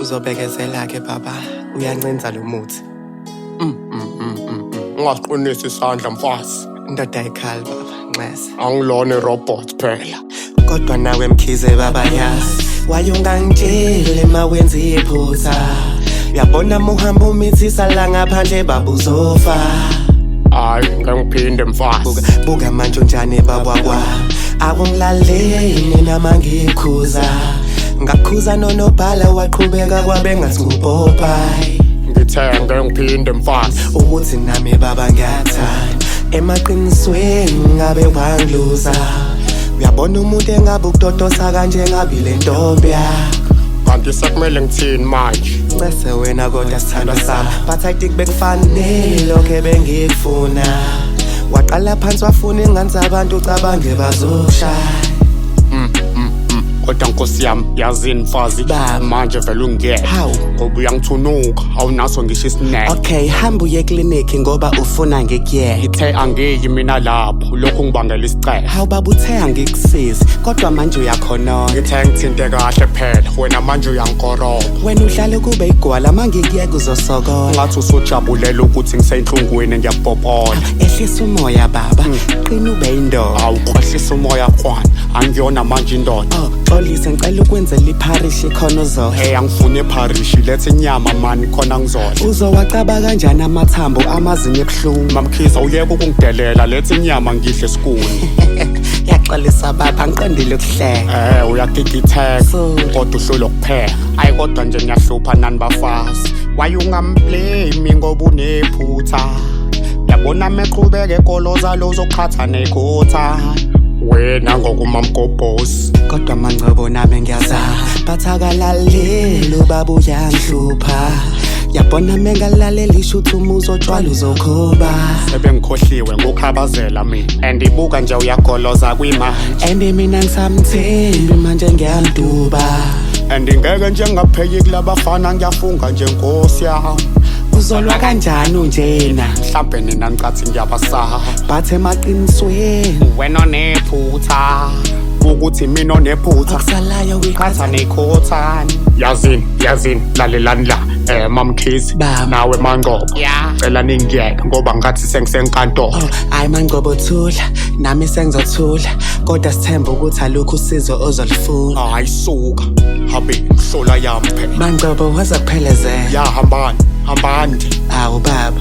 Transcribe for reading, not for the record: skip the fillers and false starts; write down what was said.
Uzobekezela ke baba, uyancinza lo muthi. Ungasiqinisi isandla mfazi. Indoda ayikhali baba, nxese. Angilona irobot phela. Kodwa nawe Mkhize baba yazi, waye ungangitsheli ma wenza iphutha. Uyabona muhamba umithisa la ngaphandle baba uzofa. Hayi, ngeke ngiphinde mfazi. Buka, buka manje unjani baba kwa. Akungilaleli mina mangikhuza. Ngakhuza nonobhala waqhubeka kwabe ngathi nguPopeye. Ngithe ngeke ngiphinde mfazi. Ukuthi nami baba ngiyathanda emaqinisweni ngabe wangiluza. Uyabona umuntu engabe ukutotosa kanje ngabi le ntombi yakho. Kanti sekumele ngithini manje? Ncese wena kodwa sithandwa sami, but I think bekufanele lokho ebengikufuna. Waqala phansi wafuna ingane zabantu ucabange bazoshaya. Kodwa nkosi yami, yazini mfazi, Baba. manje vele ungiyeke. Hawu. Ngoba uyangithunuka, awunaso ngisho isineke. Okay, hamba uye eklinikhi ngoba ufuna ngikuyeke. Ngithe angiyi mina lapho, lokhu ngibangela isicelo. Hawu baba, uthe angikusizi kodwa manje uyakhonona. Ngithe ngithinte kahle phela, wena manje uyangikoroba. Wena uhlale kube igwala, mangikuyeka uzosokola. Ngathi usujabulela ukuthi ngisenhlungwini ngiyakupopola. Ehlisa umoya baba, qina ube indoda. Awu, kwehlisa umoya khwana, angiyona manje indoda. Oh, xolise, ngicela ukwenzela ipharishi khona uzodla. Hey, angifuni epharishi, letha inyama mani khona ngizodla. Uzowacaba kanjani amathambo amazinyo ebuhlungu? Mamkhize, uyeke ukungidelela, letha inyama ngidle esikuni. Yaxolisa baba, angiqondile ukuhleka. Uyagigitheka. Sorry. Kodwa uhlulwa ukupheka. Hayi kodwa nje niyahlupha nani bafazi. Why ungamblame ngoba unephutha? Yabona meqhubeka ekoloza lo uzoqhatha nekhotha. Wena ngokumamgobhozi. Kodwa mangcobo nami ngiyazama, but akalaleli ubaba uyangihlupha. Yabona mengalaleli isho ukuthi umuzi otshwala uzokhoba. Sebengikhohliwe ngokhabazela mina. And ibuka nje uyagoloza kwimanje. And mina ngisamthembi manje ngiyamduba. And ngeke nje ngapheki kulabafana, ngiyafunga nje nkosi yami. Uzolwa kanjani unjena? Mhlambe nina nicathi ngiyabasaha. But emaqinisweni Wena onephutha. Ukuthi mina onephutha. Okusalayo Qhatha uyiqhatha nekhothane. Yazini, yazini, lalelani la. Mamkhize. Baba. Nawe Mangcobo. Ya. Cela ningiyeke ngoba ngathi sengisenkantolo. Oh, hayi Mangcobo thula, nami sengizothula. Kodwa sithemba ukuthi alukho usizo ozolufuna. Hayi suka. Habe mhlola yami phela. Mangcobo waza kuphelezela. Ya hambani, hambani nje. Awu baba.